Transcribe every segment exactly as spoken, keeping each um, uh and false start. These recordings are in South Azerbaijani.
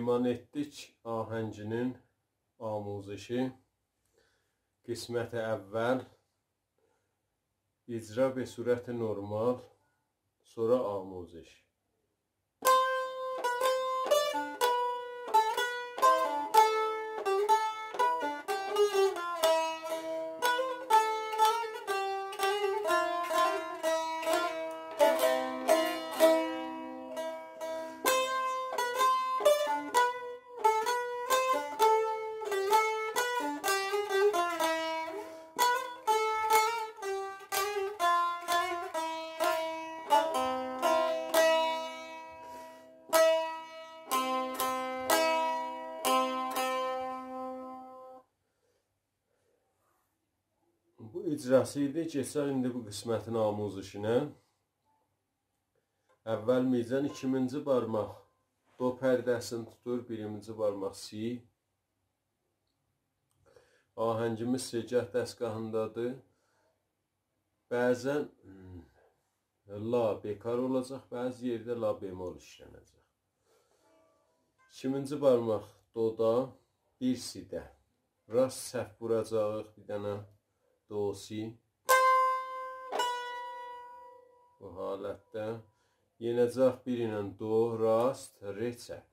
مهمان ائتدیک آهنگینین آموزشی. قسمت اول، اجرا به صورت نرمال، سونرا آموزش. بو اجراسی ایدی. کئچک ایندی بو قسمتین آموزشینه. اول میزان ایکیمینجی بارماق دو پرده‌سینی توتور، بیرینجی بارماق سی. آهنگیمیز سه‌گاه دستگاهیندادیر. بعضا، هوم، لا بی‌کار اولاجاق، بعضی یئرده لا بمل ایشلنه‌جک. ایکیمینجی بارماق دودا، بیر سی‌ده. راست چپ ووراجاغیق بیر دنه دو، سی. بو حالتده. یئنه‌جک بیر ایله دو، راست، ر چپ.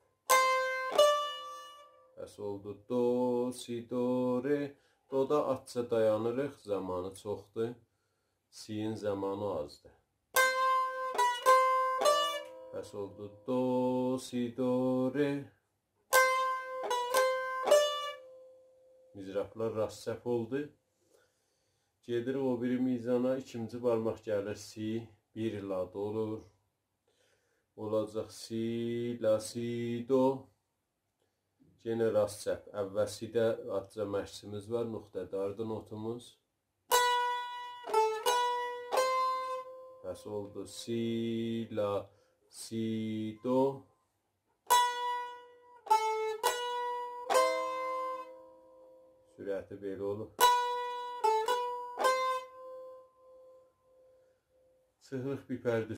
پس اولدو دو، سی، دو، ر. دودا آزجا دایانیریق، زامانی چوخدور. سی‌نین زامانی آزدیر. پس اولدو دو، سی، دو، ر. مضرابلار راست چپ اولدو. گئدیریک او بیری میزانا، ایکینجی بارماق گلیر سی، بیر لا دو اولور. اولاجاق سی، لا، سی، دو. یئنه راست چپ. اول سی‌ده آزجا مکثیمیز وار، نقطه‌داردیر نوتوموز. پس اولدو سی، لا، سی، دو. سرعتی بئله اولور. چیخیریق بیر پرده